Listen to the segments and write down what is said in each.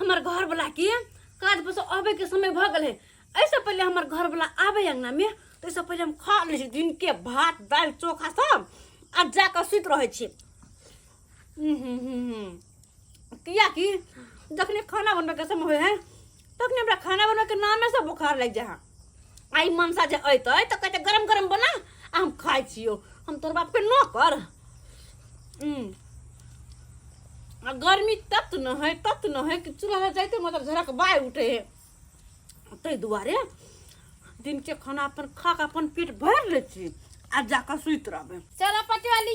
हमर घर वाला के काज पर से आबे के समय भऽ गेल है। एहिसँ पहिले हमर घर वाला आबे अंगना में, तो एहिसँ पहिले हम खा लै छी दिन के भात दालि चोखा सब आ जाकऽ सुति रहै छी। कियाकि जखने खाना बनबैके समय होइ है तखने हमरा खाना बनबैके नामेसँ बोखार लागि जाइ है। आ ई मनसा जे अयतै तऽ कहतै गरम गरम बना आ हम खाइ छियौ, हम तोहर बापके नौकर। आ गर्मी तत न है, तत न है कि चूल्हा लग जाइते मतलब झरक बाय उठे है। ताहि दुआरे दिनके खाना अपन खा कऽ अपन पेट भरि लै छी आ जाकऽ सुति रहबै। चरपति वाली,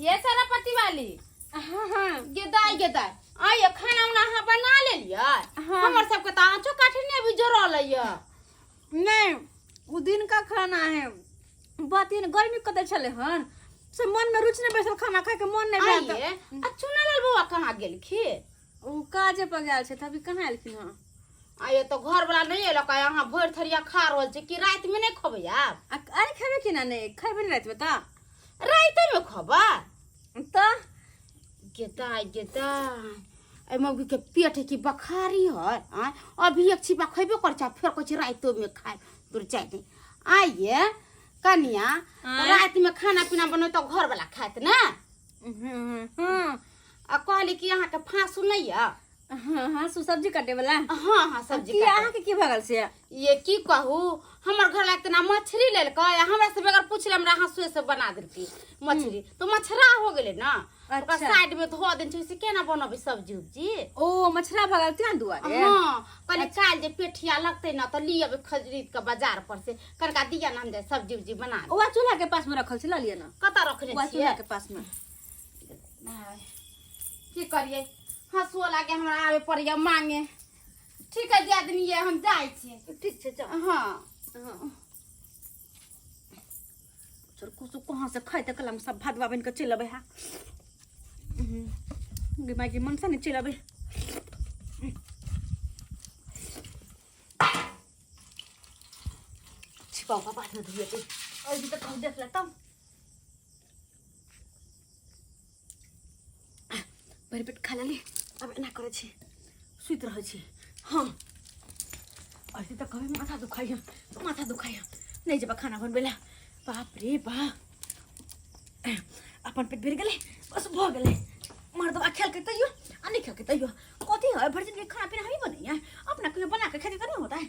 ये चरपति वाली। हाँ हाँ। गेदाय गेदाय, आइए खाना उना अहाँ बना लेलियै? हाँ। हमर सबके तऽ आँचो काठी नहि अभी जरल यऽ। नहीं, ओ दिन का खाना है। बात ई गर्मी कते छलै हन से मन में रुचि नहीं बैसल, खाना खाए के मन नहीं भेल। आइए, आ चुनालाल बौआ कहाँ गेलखिन? ओ काजे पर गेल छै, तभी कहाँ एलखिन हँ। आइए तऽ घर वाला नहि एलक, आइ अहाँ भरि थरिया खा रहल छी कि रातिमे नहि खबै आब? आ अरे खेबै कि ना? नहि खेबै ने रातिमे तऽ। रातिमे खबै? तऽ गेदाय गेदाय, एहि मौगीके पेट है कि बखारी है? आँय, अभी एक छिपा खयबे करै छै आ फेर कहै छै रातिोमे खाय। दूर जाय दे। आइए कनिया, आँय? रातिमे खाना पीना बनेबै तऽ घरवला खायत ने? हँ। आ कहली कि अहाँके फाँसू नहि यऽ? हाँ हाँ, सु सब्जी काटे वाला? हाँ हाँ, सब्जी की काटे। अहाँके की भऽ गेल से? ये की कहू, हमर घर लाग तेना मछली लेलकै आ हमरा से बगैर पूछले हमरा हंसुए से बना देलकै मछली, तो मछरा हो गेलै ना। ओकरा साइड में धो देने छै, से केना बनबै सब्जी उब्जी? ओ मछरा भऽ गेल तें दुआरे? हाँ, कहली काल्हि जे पेठिया लगतै ना तऽ ली अबै खरीद के बाजार पर से, कनिका दिया ना, हम जाय सब्जी उब्जी बना लेब। ओह चूल्हा के पास में रखल छै, लऽ लिअ ना। कतऽ रखने ओह छियै? चूल्हा के पास में। की करियै, हंसुओ लागे हमरा आबे पड़ैया मांगे। ठीक है दियादनी, ये हम जाइ छी। ठीक छै, जाउ। हाँ। हाँ। चल कुछ कहाँ से खाइ तऽ कलम सब भादवा बनि कऽ चलि अबै है। गे माय के, मनसा ने चलि अबै। छिपा बाद में धुए अभी तऽ कहूँ देख ले तब भरि पेट खा लेली। आब एना करै छी, सुति रहै छी। हँ, ऐसे तऽ कभी माथा दुखाइए, माथा दुखाइए, नहि जेबै खाना बनबै लए। बाप रे बाप, अपन पेट भरि गेलै, बस भऽ गेलै। मर्दबा खेलकै तैयो आ नहि खेलकै तैयो कथी है, भरि जिनगी खाना पीना हमही बनैया, अपना कहियो बना कऽ खेतै तऽ नहि होतै।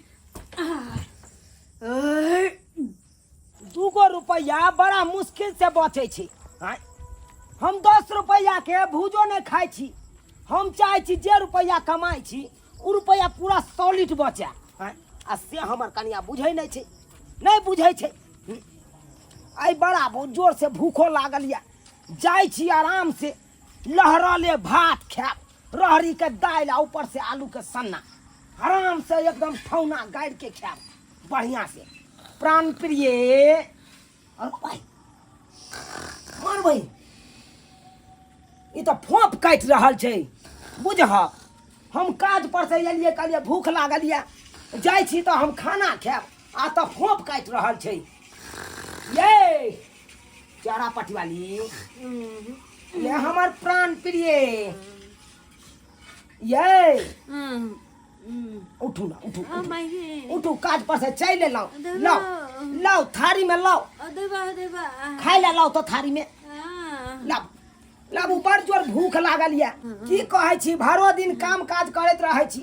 2 गो रुपैआ बड़ा मुश्किल से बचै छै। आँय, हम 10 रुपैआ के भूजो नहि खाइ छी। हम चाहै छी जे रुपैआ कमाइ छी ओ रुपैआ पूरा सॉलिड बचै। आँय, आ से हमर कनिया बुझै नहि छै, नहि बुझै छै। आइ बड़ा बहुत जोर से भूखो लागल यऽ, जाइ छी आराम से लहरले भात खायब, रहरी के दालि आ ऊपर से आलू के सन्ना, आराम से एकदम ठौना गाड़ि के खायब बढ़िया से। प्राण प्रिय, अरे भाई मारबै, ई तऽ फोप काटि रहल छै। बुझह, हम काज पर से एलियै, कहलियै भूख लागल यऽ, जाइ छी तऽ हम खाना खायब, आ तऽ फोप काटि रहल छै। ये चारा पटिवाली, ये हमर प्राण प्रिय, ये उठू ना, उठू उठू, उठू, काज पर से चलि एलहुँ। लाउ लाउ, थारी में लाउ, खाय लए लाउ तऽ थारी में लाउ लाबू। बड़ जोर भूख लागल यऽ, की कहै छी, भरो दिन काम काज करैत रहै छी।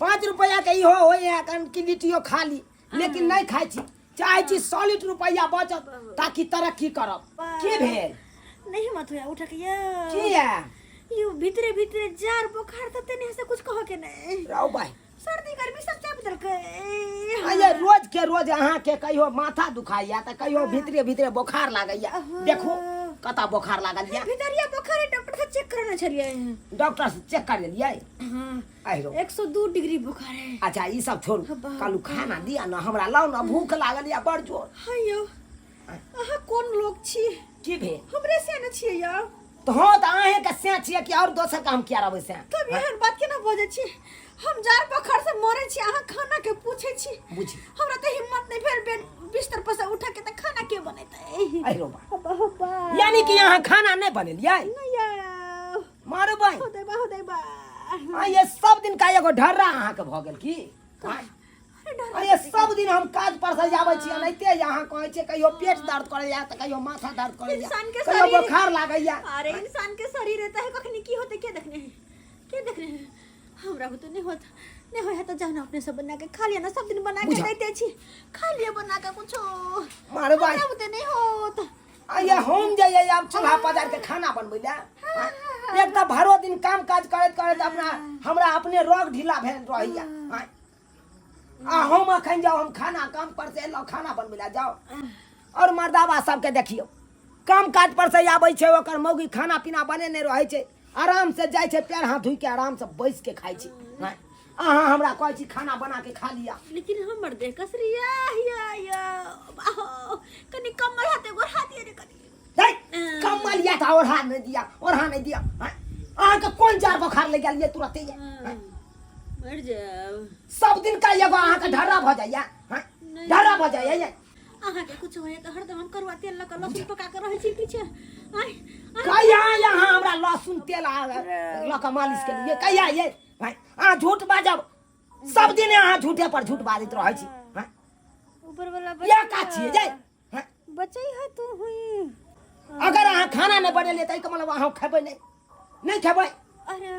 5 रुपैआ के इहो होइए कन कि लिट्टियो खा ली, लेकिन नहि खाइ छी। चाहै छी सॉलिड रुपैआ बचत ताकि तरक्की करब। की भेल? नहीं मत होया उठा के ये। की है? यो भीतरे भीतरे जार बुखार तते नहीं से कुछ कह के नहीं। राव भाई। सर्दी गर्मी सब चाप देलकै। अये रोज के रोज अहाँ के कहियो माथा दुखाइया तऽ कहियो भीतरे भीतरे बोखार लागैया। देखू कतऽ बोखार लागल या। भीतरिया बोखार है, डॉक्टर से चेक कराना छलियै। डॉक्टर से चेक कर लेलियै? हाँ। आहिरो। 102 डिग्री बुखार है। अच्छा ई सब छोड़ू, बाप कालू खाना दिया ना हमरा, लाउ ना, भूख लागल या बड़ जोर। हाँ यौ, अहाँ कोन लोग छी? की भेल? हमरे से ने छियै यौ। तऽ हँ, तऽ अहें के सैं छियै कि और दोसर के हम किया रहबै सैं? तब एहन बात केना बजै छी? हम जार बोखार से मरै छी, अहाँ खाना के पूछै छी। बुझी। हमरा तऽ हिम्मत नहि भेल बेड बिस्तर पर से उठा के तऽ खाना के बनेतै? आहिरो बा। अब्बा, अब्बा। यानी कि अहाँ खाना नहि बनेलियै? नहि यौ। मारबै। हो देबा, हो देबा। आ ये सब दिन का एगो ढर्रा अहाँके भऽ गेल की आँय? आ ये सब दिन हम काज पर से आबै छी एनाहिते अहाँ कहै छियै कहियो पेट दर्द करैया तऽ कहियो माथा दर्द करैया इंसान के कहियो शरीर- बोखार लागैया अरे इंसान के शरीर रहता है कखनी की होते के देखने है के देखने है हमरा तो नहीं होत नहीं होय है तो जाओ ना अपने सब बना के खा लिया ना सब दिन बना के बुझा। देते छी खा लिया बना के कुछो मारे भाई। हमरा बुते नहीं होत आ ये हम जइयै आब चूल्हा पजार के खाना बनबै लए एक तऽ भरो दिन काम काज करैत करैत अपना हमरा अपने रोग ढीला भेल रहैया आँय। आ हम अखन जाउ हम खाना काम पर से एलहुँ खाना बनबै लए जाउ और मर्दाबा सबके देखियौ काम काज पर से आबै छै ओकर मौगी खाना पीना बनेने रहै छै आराम से जाइ छै पैर हाथ धोइ के आराम से बैस के खाइ छै आँय। अहाँ हमरा कहै छी खाना बना के खा लिअ लेकिन हमर देह कसरिया या या बाहो कनि कमल हाथे गोर हाथ रे कनि धै, कमल या तऽ ओढ़ा नहि दिया ओढ़ा नहि दिया आँय, अहाँके कोन जार बोखार लागि गेल ये तुरते ये आँय, मर जाओ सब दिन का एगो अहाँके ढर्रा भऽ जाइया आँय, नहि। ढर्रा भऽ जाइया ये अहाँके कुछ होय तऽ हरदम हम करुआ तेल लऽ कऽ लहसुन पका कऽ रहै छी पीछे आँय आँय कहिया यहाँ हमरा लहसुन तेल आ लऽ कऽ मालिश केलियै कहिया ये आँय, अहाँ झूठ बाजब सब दिन अहाँ झूठे पर झूठ बाजैत रहै छी आँय, ऊपर वाला इएह काज छियै जे आँय, बचै है तू हुई अगर अहाँ खाना नहि बनेलियै तऽ एहिके मतलब अहाँ खेबै नहि नहि खेबै अरे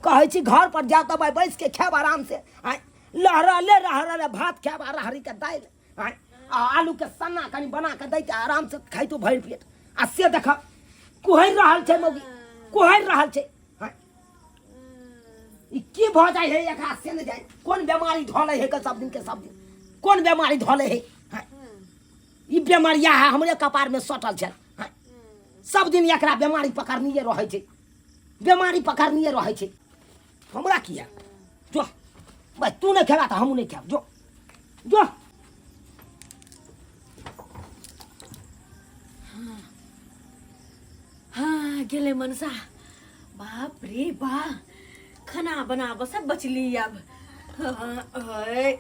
कहै छी घर पर जाउ तऽ बैस के खायब आराम से आँय लहरले लहरले भात खायब आ राहरिके दालि आँय आ आलूके सन्ना कनि बना कऽ दैत आराम से खाइतो भरि पेट आ से देख कुहरि रहल छै मौगी कुहरि रहल छै आँय ई की भऽ जाइ है एकरा से नहि जाइ कोन बेमारी धऽ लै है के सब दिन के सब दिन कोन बेमारी धऽ लै है आँय ई बेमारिया है हमरे कपारमे सटल छै आँय सब दिन एकरा बेमारी पकड़निए रहै छै बेमारी पकड़निए रहै छै हमरा किया जो भाई तू नहि खेबा तऽ हमहूँ नहि खायब जो जो हाँ गेलै मनसा बाप रे बा खाना बनाबऽ सब बचली आब हाँ, है।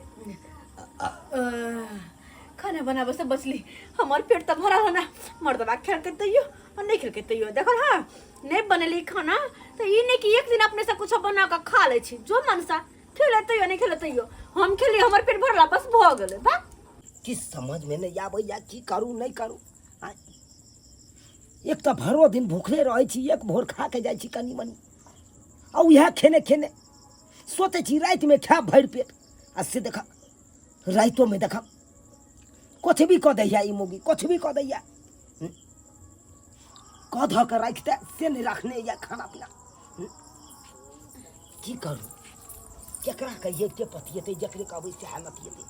खाना बनाबऽ सब बचली हमर पेट तऽ भरल है ना मर्दबा खेलकै तैयो और नहीं खेलकै तैयो देखल हाँ नहीं बनेली खाना तऽ ई नहीं कि एक दिन अपने से कुछो बना कऽ खा लै छी जो मनसा खेले तैयो नहीं खेले तैयो हम खेली हमर पेट भरला बस भऽ गेलै बा कि समझमे नहि आबैया की करू नहि करू आँय। एक तऽ भरो दिन भूखले रहै छी एक भोर खा के जाइ छी कनि मनि आ उएह खेने खेने सोचै छी रातिमे खायब भरि पेट आ से देख रातिोमे देख कथी भी कऽ दैया ई मौगी कथी भी कऽ दैया कऽ धऽ कऽ राखिते से नहि रखने यऽ खाना पीना की करू केकरा कहियै के पतियेतै जकरे कहबै सएह लतियेतै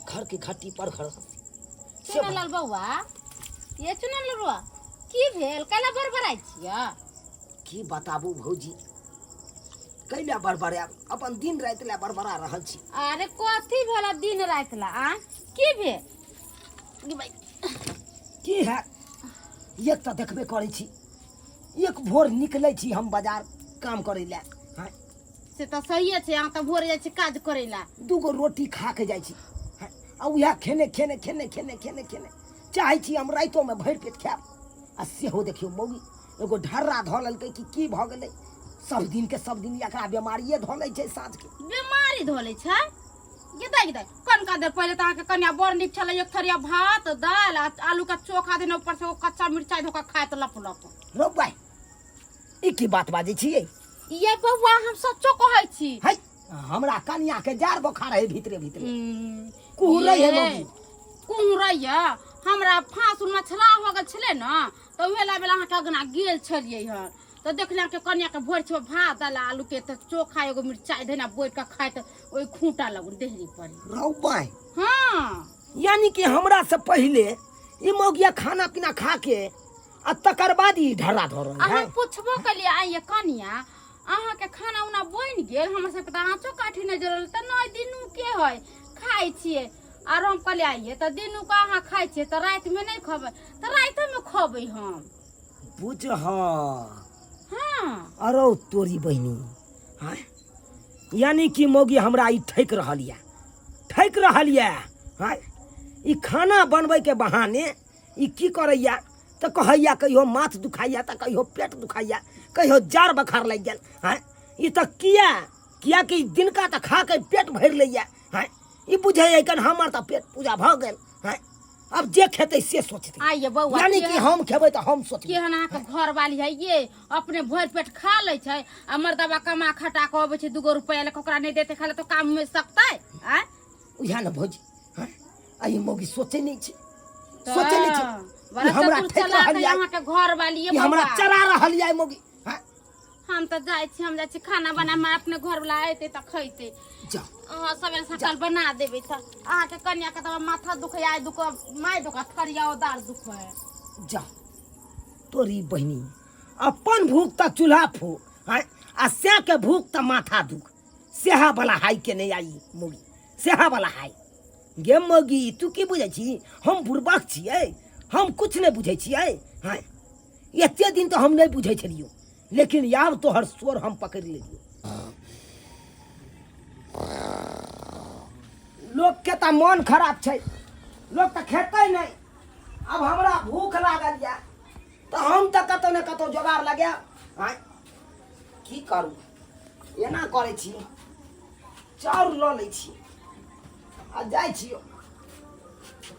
घरके घट्टी पर घर से चुनलाल बौआ ये चुनलाल बौआ की भेल कैला बड़बड़ाइ छियै की बताबू भौजी कैला बड़बड़ायब अपन दिन राति लए बड़बड़ा रहल छी अरे कथी भेल दिन राति ला आ की भेल गे भाई की है एक तऽ देखबे करै छी एक भोर निकलै छी हम बाजार काम करै लए हाँ, से तऽ सहिए छै अहाँ तऽ भोर जाइ छी काज करै ला दूगो रोटी खा के जाइ छी हाँ, आ उएह खेने खेने खेने खेने खेने खेने चाहै छी हम रातिोमे भरि पेट खायब आ सेहो देखियौ मौगी एगो ढर्रा धऽ लेलकै कि की भऽ गेलै सब दिनके सब दिन एकरा बेमारिए धऽ लै छै साँझके बेमारी धऽ लै छै गे दाइ कनका देर पहिले तऽ अहाँके कनिया बड़ नीक छलै एक थरिया भात दालि आ आलू के चोखा देने ऊपर से ओ कच्चा मिरचाई धोका खाइत लप लप रौ भाइ ई की बात बाजै छियै ये बौआ हम सच्चो कहै छी है हमरा कनिया के जार बोखार है भीतरे भीतरे कुहरै है मौगी कुहरै है हमरा फाँस मछला हो गेल छलै ने तऽ उहे लाबे ला अहाँके अगना गेल छलियै हन तऽ देखलियै अहाँके कनियाके भरि छै भात दालि आलूके तऽ चोखा एगो मिरचाइ धनिया बोरि कऽ खाइत ओहि खूँटा लगुन देहरी पर रौ बाय हँ यानी कि हमरा से पहिले ई मौगिया खाना पीना खा के आ तकर बाद ई ढर्रा धऽ रहल आ है हम पुछबो केलियै आइ ये कनिया अहाँके खाना उना बनि गेल हमर सबके तऽ आँचो काठी नहि जरल तऽ नहि दिनू के है खाइ छियै आर हम कहलियै आइये तऽ दिनू के अहाँ खाइ छियै तऽ रातिमे नहि खबै तऽ रातिमे खबै हम बुझ हँ अरौ तोरी बहिनी हाँ यानी कि मौगी हमरा ई ठकि रहल यऽ ठकि रहल यऽ हाँ ई खाना बनबैके बहाने ई की करैया तऽ कहैया कहियो माथ दुखाइया तऽ कहियो पेट दुखाइया कहियो जार बखार लागि गेल हाँ ई तऽ किया किया कि दिनका तऽ खा के पेट भरि लैया। हैं, ई बुझैया कन हमर तऽ पेट पूजा भऽ गेल। हैं, आब जे खेतै से सोचतै। आइए बौआ, यानी कि हम खेबै तऽ हम सोचबै। केहन अहाँके घर वाली है ये, अपने भरि पेट खा लै छै आ मर्दबा कमा खटा कऽ अबै छै 2 गो रुपैआ लऽ कऽ, ओकरा नहि देतै खाय लए तऽ काम में सकतै? आँय? उएह ने भौजी। हैं, आ ई मौगी सोचै नहि छै, तऽ सोचै नहि छै। बड़ा ई हमरा चतुर ठकि चलाक रहल है यऽ। अहाँके घर वाली ये ई हमरा बौआ। चरा रहल यऽ मौगी। हैं? हम तऽ जाइ छी, हम जाइ छी खाना बना, अपने घर वाला अयतै तऽ खैतै। जाउ। अहाँ सवेरे सकाल बना देबै तऽ अहाँके कनिया के तऽ माथा दुखै, आइ दुख, माय दुख, थरिया दार दुख है। जा तोरी बहिनी, अपन भूख तऽ चूल्हा फूक। आँय, आ सैह के भूख तऽ माथा दुख, सेहा वाला हाई के नहि आई मौगी, सेहा वाला हाई गे मौगी। तू की बुझै छी, हम बुड़बक छियै? हम कुछ नहि बुझै छियै? हाँ, एते दिन तऽ हम नहि बुझै छलियौ, लेकिन आब तोहर स्वर हम पकड़ि लेलियौ। लोकके तऽ मन खराब छै, लोक तऽ खेतै नहि। आब हमरा भूख लागल यऽ तऽ हम तऽ कतहु ने कतहु जोगाड़ लगायब। आँय, की करू? एना करै छी, चाउर लऽ लै छी आ जाइ छी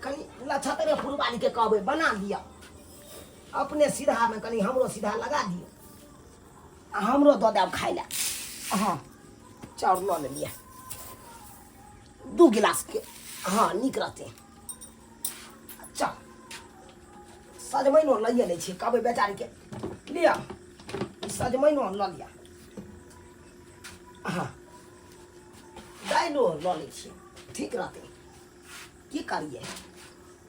कनि लछतरे फुलबारीके कहबै बना दिअ, अपने सीधामे कनि हमरो सीधा लगा दियौ आ हमरो दऽ देब खाय लए। हँ, चाउर लऽ लेलियै 2 गिलासके। हँ, नीक रहतै। अच्छा, सजमैनो लैए लै छियै, कहबै बेचारीके, लिअ ई सजमैनो लऽ लिअ। हँ, दालिओ लऽ लै छियै, ठीक रहतै। की करियै,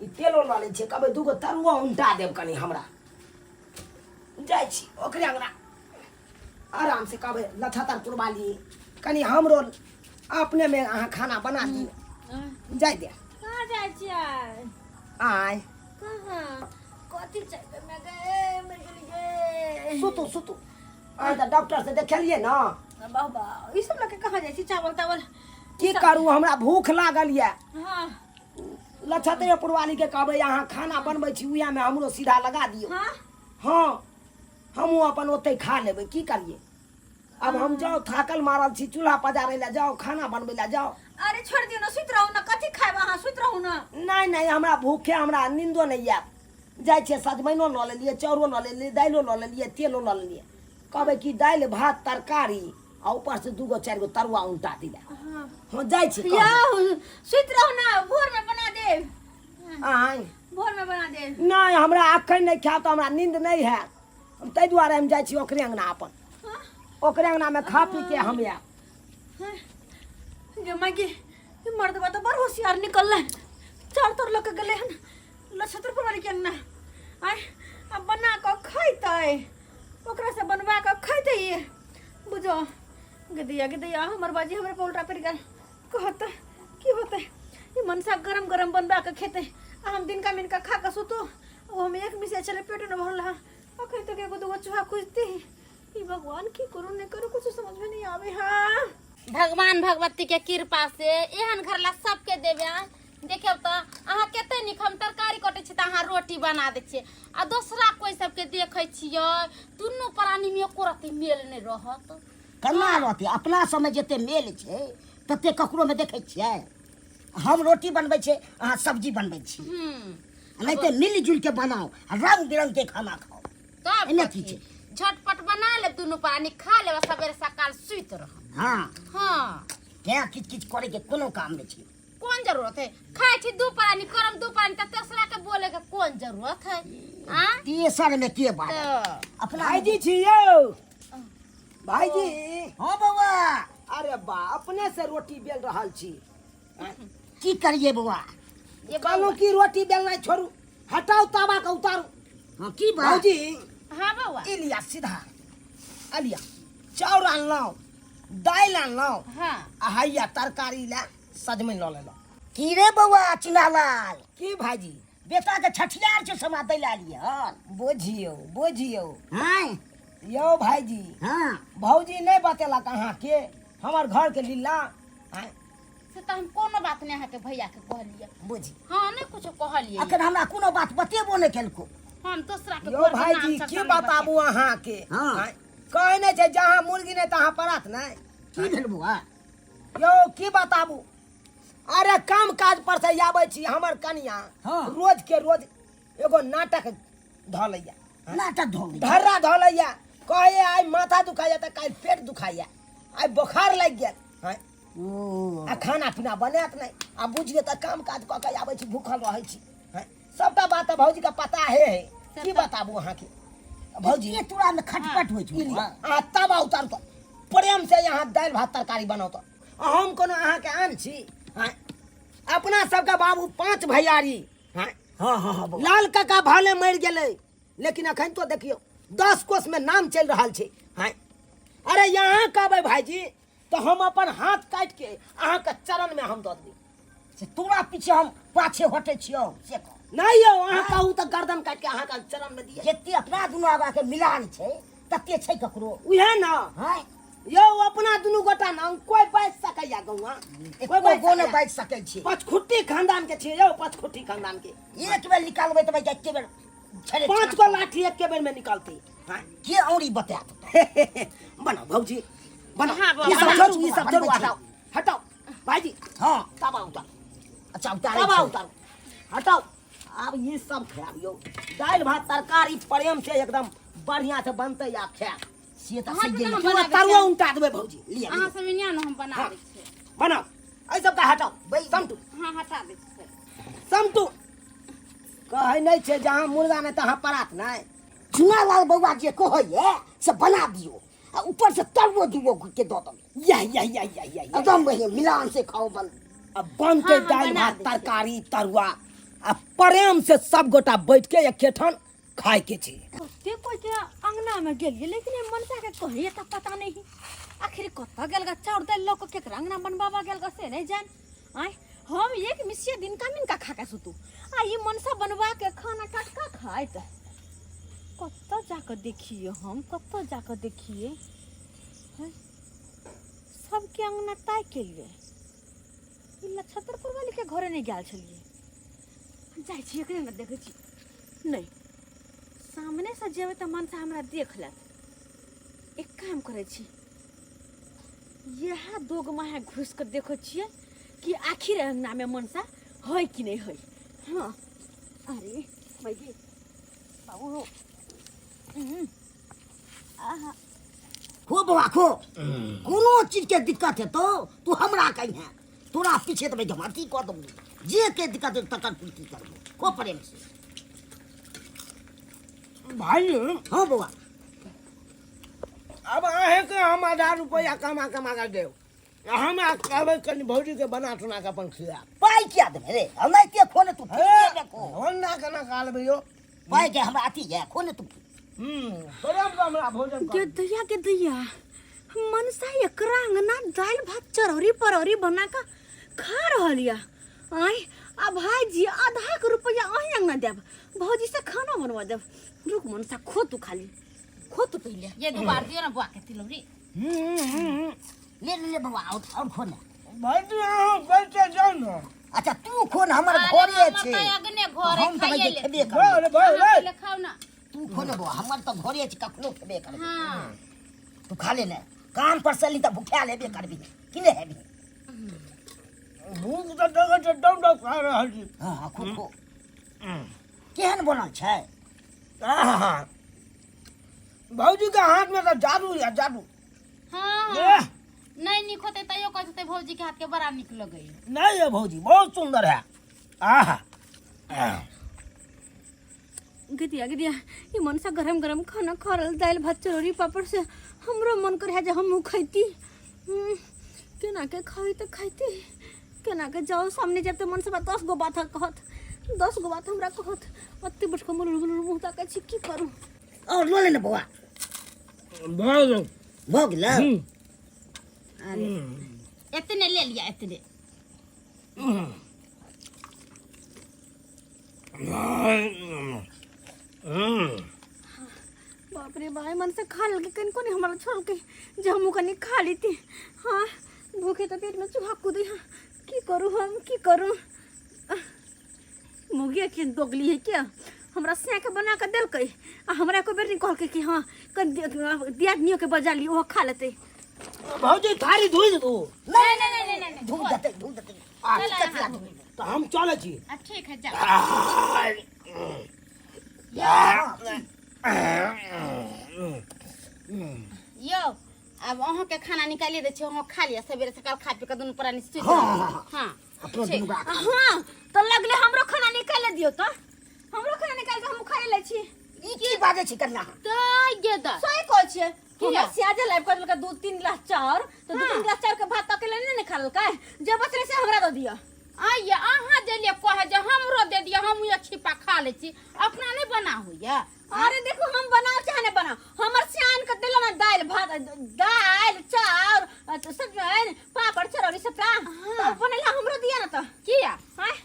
ई तेलो लऽ लै छियै, कहबै 2 गो तरुआ उनटा देब कनि हमरा। जाइ छी ओकरे अङ्गना, आरामसँ कहबै लछतर पुरबाली कनि हमरो अपनेमे अहाँ खाना बना दियौ। जाइ दे। कहाँ जाइ छियै? आय। कहाँ? कथी चाहिए मैं गए मर गेलियै। सुतू सुतू, अहाँ तऽ डॉक्टर से देखेलियै ने। बाबा, ई सब लऽ के कहाँ जाइ छी, चावल तावल? की करू, हमरा भूख लागल यऽ। हाँ। लछतरे पुरवाली के कहबै अहाँ खाना बनबै छी, उएहमे हमरो सीधा लगा दियौ। हाँ। हँ, हमहूँ अपन ओतहि खा लेबै। की करियै आब? हम जाउ, थाकल मारल छी, चूल्हा पजारै लए जाउ, खाना बनबै लए जाउ। अरे छोड़ि दियौ ने, सुति रहू ने। कथी खायब अहाँ? सुति रहू ने। नहि नहि, हमरा भूखे, हमरा नींदो नहि आयत। जाइ छियै, सजमैनो लऽ लेलियै, चाउरो लऽ लेलियै, दालिओ लऽ लेलियै, तेलो लऽ लेलियै। कहबै कि दालि भात तरकारी आ ऊपरसँ 2 गो 4 गो तरुआ उनटा दिला। हाँ। हँ, जाइ छी कहबै। यौ, सुति रहू ने, भोर में बना देब। आँय? भोर में बना देब। नहि, हमरा एखन नहि खायब तऽ हमरा नींद नहि हैत। हम ताहि दुआरे हम जाइ छी ओकरे अङ्गना, अपन ओकरे अङ्गनामे खा पी के हम आयब। गे माय गे, ई मर्दबा तऽ बड़ होशियार निकललै। चार तोर लऽ के गेलै हन नक्षत्रपुर वाली के अंगना। आय, अब बना कऽ खैतै, ओकरा से बनवा कऽ खैतै ई। बुझो गदैया गदैया, हमर बाजी हमरे पर उल्टा पड़ि गेल। कहत की होतै? ई मनसा गरम गरम बनवा कऽ खेतै आ हम दिनका मिनका खा कऽ सुतू। ओ हम एक मिसिया छलै, पेट नहि भरल हँ। अखन तक एगो दूगो चूहा खुजते। ई भगवान, की करू नहि करू, कुछ समझ में नहीं आवे। हाँ। भगवान भगवती के कृपा से एहन घर ला सबके देवे। आय देखियौ तऽ अहाँ कते नीक, हम तरकारी कटै छी तऽ अहाँ रोटी बना दै छियै आ दोसरा कोइ सबके देखै छियै, दुनू प्राणीमे एको रत्ती मेल नहि रहत। केना रहतै? अपना सबमे जते मेल छै तते ककरोमे देखै छियै? हम रोटी बनबै छियै, अहाँ सब्जी बनबै छी। नहि तऽ मिल जुलि के बनाउ आ रंग बिरंग के खाना खाउ। तब एहिमे की कथी? छै? झटपट बना लेब, दुनू प्राणी खा लेब आ सबेरे सकाल सुति रहब। हँ। हँ। तें किछु किछु करैके कोनो काम नहि छै। कोन जरूरत है? खाइ छी दू प्राणी, करम दू प्राणी, तऽ तेसरा के बोले के कोन जरूरत है? आ तेसर मे के बात? तऽ अपना भाईजी छी यौ, भाईजी। हँ बौआ। अरे बा, अपने से रोटी बेल रहल छी। की करिए बौआ? ये कहलहुँ की रोटी बेलनाइ छोड़ू, हटाउ तावा के, उतारू। हँ, की बात? भाऊजी। हाँ बौआ। ई लिया सीधा, आ लिया चाउर आनलहुँ, दालि आनलहुँ। हाँ। आ हैया तरकारी लए सजमनि लऽ लेलहुँ। की रे बौआ चुनालाल? की भाईजी? बेटा के छठियार छै, समा दै लए एलियै हन। बुझियौ बुझियौ। हँ। यौ भाईजी। हँ। भौजी नहि बतेलक अहाँके हमर घरके लीला? आँय? से तऽ हम कोनो बात नहि अहाँके भैया के कहलियै। बुझी। हाँ, नहि कुछो कहलियै। अखन हमरा कोनो बात बतेबो नहि केलको। हम दोसरा के यौ घर के भाईजी, नाम की सब नहि बताबू अहाँके? हँ। आँय? कहै नहि छै जहाँ मुर्गी नहि तहाँ परात नहि। की भेल बौआ? यौ की बताबू, अरे काम काज पर से आबै छी, हमर कनिया हाँ। रोज के रोज एगो नाटक धऽ लैया। नाटक धऽ लैया? ढर्रा धऽ लैया। कहैया आइ माथा दुखाइया तऽ काल्हि पेट दुखाइया, आइ बोखार लागि गेल। हँ। ओ। आ खाना पीना बनायत नहि, आ बुझियौ तऽ काम काज कऽ के आबै छी, भूखल रहै छी। हँ, सबटा बात तऽ भौजीके पता हे हे। की बताबू अहाँके भौजी? ये तोरा में खटपट होइ छौ ई लिअ, बौआ? अहाँ तवा उतारू तऽ प्रेम से यहाँ दालि भात तरकारी बनाउ तऽ। आ हम कोनो अहाँके आन छी? हँ, अपना सबके बाबू 5 भैयारी। हँ। हाँ हाँ हाँ बौआ। लाल काका भले मरि गेलै, लेकिन अखन तो देखियौ 10 कोस में नाम चलि रहल छै। हँ, अरे यहाँ कहबै भाईजी तऽ हम अपन हाथ काटि के अहाँके चरण में हम दऽ देबै। से तोरा पीछे हम पाछे हटै छियौ से कह। नहीं यौ, अहाँ कहू तऽ गर्दन काटि के अहाँके चरण में दिअ। जते अपना दुनू आगा के मिलान छै तते छै ककरो? उएह ने। हाँ। यौ अपना दुनू गोटा ने कोई बाजि सकैया गौआ? कोई बाजि गो नहि सकैया? बाजि सकै छै। पचखुट्टी खानदान के छियै यौ, पचखुट्टी खानदान के। एक बेर निकालबै तऽ एके बेर छड़े 5 गो लाठी एके बेर में निकालते। हाँ। के औरी बतायत? बनाओ भौजी, बनाओ। हाँ, ई सब बनाओ। छोड़ू, ई सब छोड़ू, हटाओ हटाओ भाईजी। हाँ। तवा उतारू। अच्छा, उतारै तवा छी। उतारू, हटाओ। आब ई सब खायब यौ, दालि भात तरकारी प्रेम से एकदम बढ़िया से बनतै, आब खायब। से तऽ अहाँ सही तऽ गेलै। बना दै तरुआ छियै। उनटा देबै भौजी, लिअ। अहाँ लिअ। सब इन्या ने हम बना हाँ। दै छियै। बनाओ, एहि सबके हटाओ। समटू। हाँ, हटा दै छियै। समटू, कहै नहि छै जहाँ मुर्गा नहि तहाँ परात नहि। चुनालाल बौआ जे कहैए से बना दियौ, आ ऊपर से तरुओ दूगो के दऽ देबै। यह यह यह यह यह यह। एकदम बढ़िया मिलान से खाओ बन। अब बनते हाँ, हाँ, दालि बना भात दै छियै। तरकारी तरुआ आ प्रेम से सब गोटा बैठ के एकेठाम खाय के छै। कते कोई के अंगना में गेलिए, लेकिन ये मनसा के कहिए तऽ पता नहीं आखिर कतऽ गेल गा। चाउर दालि लऽ कऽ केकरा अंगना बनबाबा गेल गा से नहीं जान। आय हम एक मिसिया दिनका मिनका खा के सुतू, आ ई मनसा बनवा के खाना टटका खाइत। कतऽ जाकऽ देखिए हम, कतऽ जाकऽ देखिए? हैं? सबके अंगना ताकि के लिए ई नक्षत्रपुर वाली के घरे नहीं गेल छलिए। जाइ छी एकरे ने देखै छी। नहीं, सामने से जेबै तऽ मनसा हमरा देख लेत। एक काम करै छी, इएह दोगमा है घुसि कऽ देखै छियै कि आखिर अंगनामे मनसा है कि नहीं है। हाँ, अरे भाई बाबू हो। आहा। खो बौआ खो, कोनो चीज के दिक्कत हेतौ तू हमरा कहिहे, तोरा पीछे तऽ हम अथी कऽ देबौ, जे के दिक्कत हेतौ तकर पूर्ति करबौ। खो प्रेम से। भाई। हाँ बौआ। अब अहेंके हम 1000 रुपैआ कमा कमा कऽ देब, हमरा कहबै कनि भौजी के बना सुना कऽ अपन खिया। पाइ किया देबै रे? हम एते खो ने तू, फ्रीए मे खो। होन्ना केना खा लेबै यौ? पाइ के हमरा अथी है, खो ने तू। प्रेम से हमरा भोजन के दैया के दैया, मनसा एकरा अंगना दालि भात चरौरी परौरी बना कऽ खा रहल या। आँय आ भाईजी, आधा के रुपैआ अहीं अंगना देब, भौजी से खाना बनवा देब। रुक मनसा, खो तू, खाली खो तू पहिले। ये दू बार दियो ना बुआ के तिलौरी। ले ले ले बौआ, और खो ने। भाईजी अहाँ बैठे जाउ ने। अच्छा तू खो ने, हमर अरे घरे हमर छै। तऽ अगने घर है, हम तऽ खाइए भाई ले। खेबे भऽ करबै। गेलै, भऽ अहाँ गेलै। पहिले खाउ ना। तू खो ने बौआ, हमर तऽ घरे छै, कखनो खेबे करबै। हाँ। तू खा ले ने, काम पर से ली तऽ भूखायल हेबे करबी कि नहि हेबी? भूख तऽ देखै छै डम डम खा रहल छी। हाँ हाँ, खो खो। केहन बनल छै? आहा। भौजी के हाथ में तऽ जादू या जादू। हाँ। एह, नहीं नीक होते तैयो कहते होते भौजी के हाथ के बड़ा नीक लगे। नहीं है भौजी, बहुत सुंदर है। आहा। आह। गिदिया गिदिया, ई मनसा गरम गरम खाना खा रहल दालि भात चरौरी पापड़ से हमरो मन करे है जे हमहूँ खैती। केना के खाई तऽ खैती केना के? जाओ सामने जाब तऽ मनसा 10 गो बात कहत, 10 गो बात हमरा कहत। ओते बैठ कऽ मुलुर मुलुर मुँह ताकै छी, की करू? और लऽ ले ने बौआ। भऽ गेल। भऽ गेलै। अरे इतने ले लिया इतने। बाप रे भाई, मन से खा लेलकै, कनिको नहि हमरा छोड़लकै जे हमहूँ कनि खा लेती। हाँ, भूखे तऽ पेटमे चूहा कूदै। हाँ, की करू हम, की करू? मुगी अखन दोगली है क्या? हमरा सिया के बना के देलकै आ हमरा एको बेर नहीं कहलकै कि हाँ दियादनियो के बजा ली ओहो खा लेतै। भौजी थारी धोइ दे तू। नहीं नहीं नहीं नहीं नहीं, धो देतै, धो देतै। चल कथी अहाँ लागी? तऽ हम चलै छी। आ ठीक है, जा। यौ, आब अहाँके खाना निकालिए दै छी, अहाँ खा लिअ। सवेरे सकाल खा पी कऽ दुनू प्राणी सुति हाँ, रहब। हाँ, हाँ। हाँ। अपनो ठीक। दुनू गोरा खा। हाँ, तऽ लगले हमरो खाना निकालि दियौ, तऽ हमरो खाना निकालि कऽ हम खाइ लै छी। ई की बाजै छी कन्या? तऽ गे द सही कहै छियै। किया? हमरा सियाजे लाइब कऽ देलकै 2-3 गिलास चाउर, तऽ 2-3 गिलास चाउर के भात अकेले नहि ने खा लेलकै, जे बचलै से हमरा दऽ दिअ। आइए अहाँ देलियै कहै जे हमरो दे दिअ, हमहूँ एक छिपा खा लै छी, अपना नहि बना होइए? अरे देखो, हम बनाओ चाहे नहीं बनाओ, हमर सियान के देला ना दाल भात, दाल चाउर सजमनि पापड़ चरौरी सबटा। हाँ। तो बनेला हमरो दिया ना तो। किया? हाँ?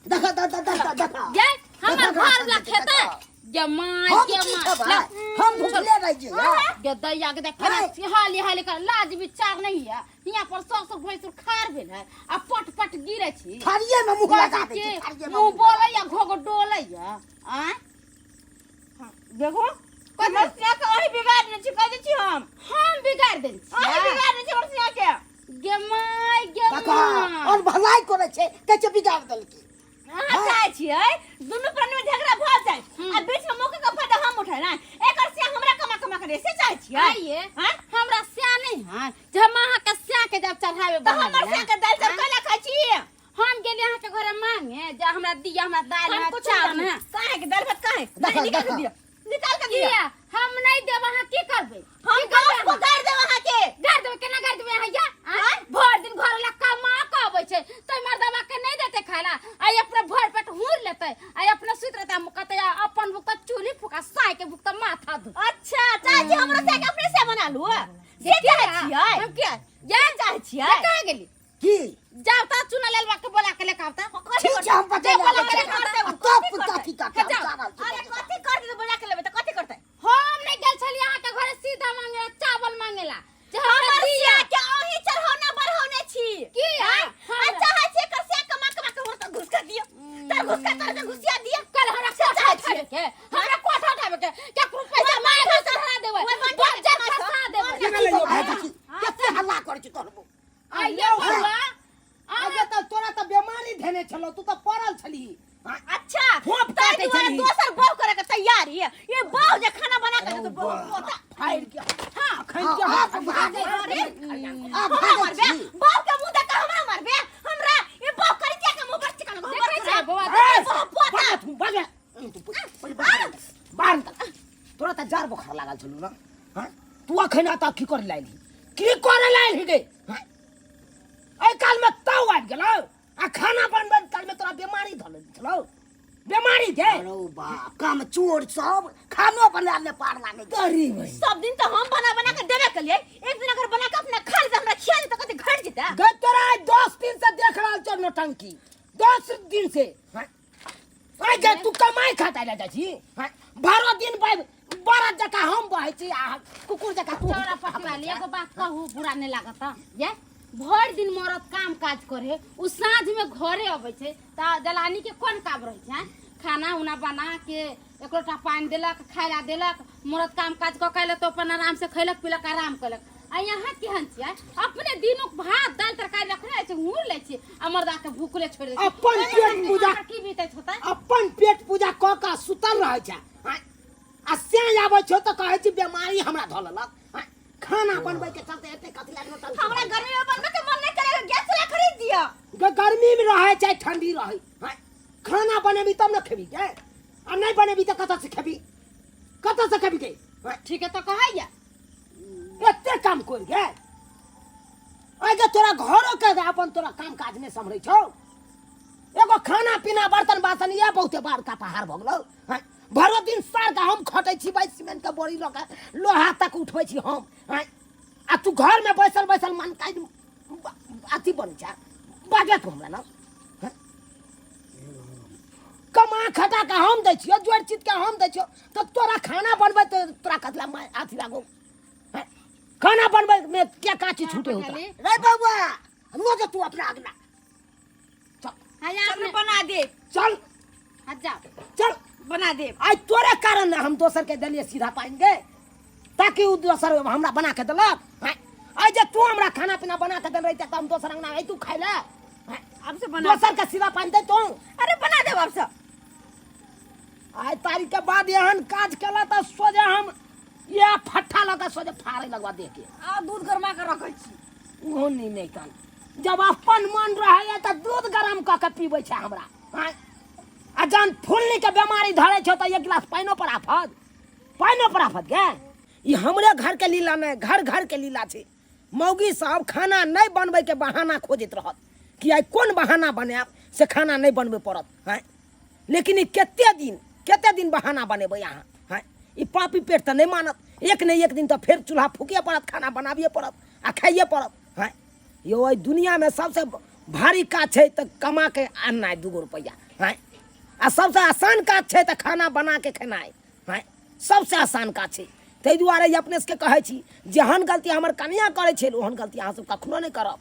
देखा, देखा, देखा, देखा। गे हमर देखा, घर ला देखा, खेतै देखा। गे माय हम गे की माय खेबै? ला, हम भुखले रहि जेबै। गे दैया के देख है। हाली हाली कर, लाज विचार नहीं है। यहाँ पर ससुर भैंसुर खार भेल है आ पट पट गिरे छी। थारिये में मुंह लगा दै छी, थारिये में मुंह मुंह। बोलैया, घोघ डोलैया आँय। देखो, हमर सिया के अही बिगाड़ ने छी, कह दै छी हम। हम बिगाड़ देल अही छियै? बिगाड़ ने छी हमर सिया के। गे माय गे देखा माय। और भलाई करै छै, कहै छै बिगाड़ देलकी। अहाँ चाहै छियै दुनू प्राणी में झगड़ा भऽ जाय आ बीच में मौका के फायदा हम उठाय ना, एकर सिया हमरा कमा कमा के से चाहै छियै? आइए हाँ? हमरा स्या नहीं है जे हम अहाँ के स्या के जब चढ़ावे तऽ हमर सिया के दालि चाउर कैला खाइ छी? हम गेलियै अहाँ के घरे मांगे जे हमरा दिया, हमरा दालि हम है कुछ चाउर है। काहे के दालि भात काहे? देखा, निकाल के देखा। दिअ, निकाल के दिअ। किया हम नहीं देब? अहाँ की करबै? हम की करबै गाँव को अहाँ? गारि देब अहाँ के। गारि देबै? केना गारि देबै अहाँ? या आँय? भरि दिन घर ला कमा के अबै छै तै मर्दबा के नहीं देतै खाय ला, आ अपने भरि पेट हुर लेतै आ अपने सुति रहतै, आ कहतै आ अपन भूख तऽ चूल्ही फूका, साय के भूख तऽ माथा धो। अच्छा, चाहै छी हमरो से के अपने से बना लू, से चाहै छियै? हम किया ये चाहै छियै? ये कहाँ गेली? की? जाओ ता चुना लेलवा के बोला के लेके आवता। ठीक छै, हम बतेले बोला आबै के छी। लेके आवता। आ तब कथी करतै? हम जाओ। जा रहल छी। अरे कथी करतै? तऽ बोला के लेबै तऽ कथी करतै? हम नहीं गेल छलियै अहाँ के घरे सीधा मांगेला, चावल मांगेला जे हमरा हमर दिया। सिया के अहीं चढ़ौना बढ़ौने छी। की? आँय? हमरा- आ चाहै छी एकर सिया कमा कमा के हमर तऽ घुसका दिअ, तर घुसका तर के घुसिया दिअ। कल हमरा से कोठा चाहै उठाबे छियै। के, हमरा कोठा उठाबे के, केकरो पैसा मांगे से धरा देबै, ओइ बंठा बज्जर के कमाइ फंसा छौ। देबै। की भेलै यौ आइ भाई? देखी, कते हल्ला करै छी तोहर मुँह। आइए बउआ। आगे तऽ तोरा तऽ बेमारी धेने छलौ, तू तऽ पड़ल छलही। हाँ? अच्छा, फोप ताहि काटै दुआरे छलही। दोसर बहू करे के तैयारी है। ये बहू जे खाना बना के देतौ, बहू पोता। फाड़ि के हाँ। अखन हाँ, के आब हाथ भागै। अरे, आब हमरा भागै मारबे? छी। बहू के मुंह देख के हमरा मारबे? हमरा ये बहू करी के मुंह पर चिकन गोबर देखै छै बौआ, ए, बहू पोता। बाजऽ तू, बाजऽ। तू पहिले बाहर निकल, बाहर निकल। तोरा तऽ जार बोखार लागल छलौ ने? हाँ? तू अखन एतऽ की करे लायल ही? की करे लायल ही गे? हाँ? एहि कालमे ताव आबि गेलौ आ खाना बनबै कालमे तोरा बेमारी धऽ लेने छलौ, बेमारी दे। अरे बाप, काम चोर सब खानो बना ले पार लागे छै। अरे भाई, सब दिन तो हम बना बना के देबे के लिए, एक दिन अगर बना के अपना खा लेते, हमरा खिया देते, कते घट जेता। गे तोरा आइ 10 दिन से देख रहल छौ नौटंकी, 10 दिन से। हाँ? आइ गे तू कमाई खाता ले जाइ छी? हाँ? 12 दिन बरद जकाँ हम बहै छी आ कुकुर जकाँ तू। चौरा पटवाली, एगो बात कहू, बुरा नहीं लागत ये? भरि दिन मरद काम काज करे, उ साँझ में घरे अबै छै तऽ जलानी के कोन काम रहै छै? खाना उना बना के एक लोटा पानि देलक, खाय ला देलक। मरद काम काज कऽ के अयलक तऽ अपन आराम से खैलक पीलक, आराम केलक। आ यहाँ केहन छियै? अपने दिनोक भात दालि तरकारी रखने रहै छै, हुर लै छियै आ मर्दा के भूखले छोड़ि दै छियै। अपन ओहिमे पेट दिमाग पूजा पर की बीतै होतै? अपन पेट पूजा कऽ कऽ सुतल रहै छै। आँय? आ से आबै छौ तऽ कहै छी बेमारी हमरा धऽ लेलक। आँय? खाना बनबै के चलते एते कथी लागल तंग? हमरा गर्मी में बनबे के मन नहीं करेगा, गैस चूल्हा खरीद दिया। गर्मी में रहै चाहे ठंडी रहै, आँय? खाना बनेबी तब ने खेबी गे, आ नहीं बनेबी तऽ कतऽ से खेबी? कतऽ से खेबी गे? आँय? ठीक है तऽ कहैया। एते काम कर गे, आइ गे तोरा घरो के अपन तोरा काम काज नहि सम्हरै छौ, एगो खाना पीना बर्तन बासन इएह बहुते बड़का पहाड़ भऽ गेलौ। आँय? भरो दिन सार के हम खटै छी भाई, सीमेंट के बोरी लऽ के लोहा तक उठबै छी हम। आँय? आ तू घर में बैसल बैसल मन काज अथी बनै छै। बाजऽ तू हमरा ना। हँ? कमा खटा के हम दै छियौ, जोड़ि चित के हम दै छियौ, तऽ तोरा खाना बनबै तऽ तोरा कतला अथी लागौ? हँ? खाना बनबै में क्या काची छूटे होता? रे बौआ, रोज तू अपना अगना हाँ, यहाँ चल बना दे। चल। हाँ, जाओ। चल। बना देब। आइ तोरे कारण ने हम दोसर के देलियै सीधा पानि गे, ताकि ओ दोसर हमरा बना के देलक। आँय, आइ जे तू हमरा खाना पीना बना के देने रहिते तऽ हम दोसर अंगना अइतू खाइ लए? आँय, आब से बना दोसर के सीधा पानि दैतू? अरे बना देब आब से। आइ तारीख के बाद एहन काज केला तऽ सोझे हम इएह फट्ठा लऽ कऽ सोझे फाड़े लगवा देह के। आ दूध गरमा के रखै छी। ओहो नहि नहि तन जब अपन मन रहैया तऽ दूध गरम कऽ के पीबै छै हमरा। आँय, आ जहन फुलनी के बेमारी धरै छौ तऽ एक गिलास पानिओ पर आफत, पानिओ पर आफत गे। ई हमरे घर के लीला नहि, घर घर के लीला छै। मौगी सब खाना नहि बनबै के बहाना खोजैत रहत कि आइ कोन बहाना बनायब से खाना नहि बनबै पड़त। आँय, लेकिन ई कते दिन, कते दिन बहाना बनेबै अहाँ? आँय, ई पापी पेट तऽ नहि मानत, एक ने एक दिन तऽ फेर चूल्हा फूके पड़त, खाना बनाबिए पड़त आ खाइए पड़त। आँय यौ, एहि दुनियामे सबसँ भारी काज छै तऽ कमा के आननाइ 2 गो रुपैआ। आँय, आ सबसँ आसान काज छै तऽ खाना बना के खेनाइ। आँय, सबसँ आसान काज छै। ताहि दुआरे ई अपने सबके कहै छी, जेहन गलती हमर कनिया करै छै ओहन गलती अहाँ सब कखनो नहि करब।